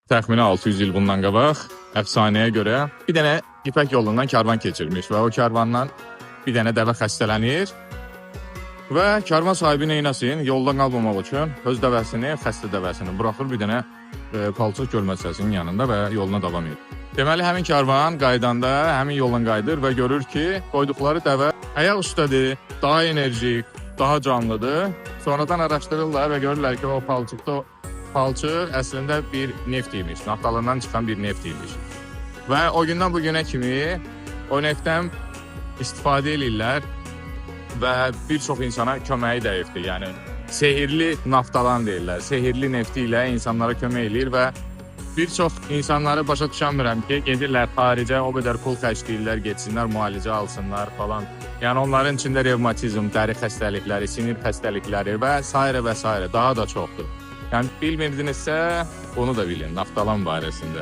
Təxmini 600 il bundan qabaq əfsanəyə görə bir dənə İpək yolundan karvan keçirmiş və o karvandan bir dənə dəvə xəstələnir. Və karvan sahibi neyləsin? Yoldan qalmamaq üçün öz dəvəsini, xəstə dəvəsini buraxır bir dənə palçıq gölməçəsinin yanında və yoluna davam edir. Deməli həmin karvan qayıdanda həmin yoldan qayıdır və görür ki, qoyduqları dəvə ayaq üstədir, daha enerjik, daha canlıdır. Sonradan araşdırırlar və görürlər ki, o palçıqda palçıq əslində bir neft imiş, naftalından çıxan bir neft imiş. Və o gündən bu günə kimi o neftdən istifadə eləyirlər və bir çox insana köməyi dəyibdir. Yəni sehirli naftalan deyirlər. Sehirli nefti ilə insanlara kömək eləyir və bir çox insanları başa düşəmirəm ki, gedirlər xaricə, o qədər pul xərcləyirlər, getsinlər, müalicə alsınlar falan. Yəni onların içində revmatizm, dəri xəstəlikləri, sinir xəstəlikləri və sairə və sairə daha da çoxdur. Yəni bilmirdinizsə, bunu da bilin naftalan barəsində.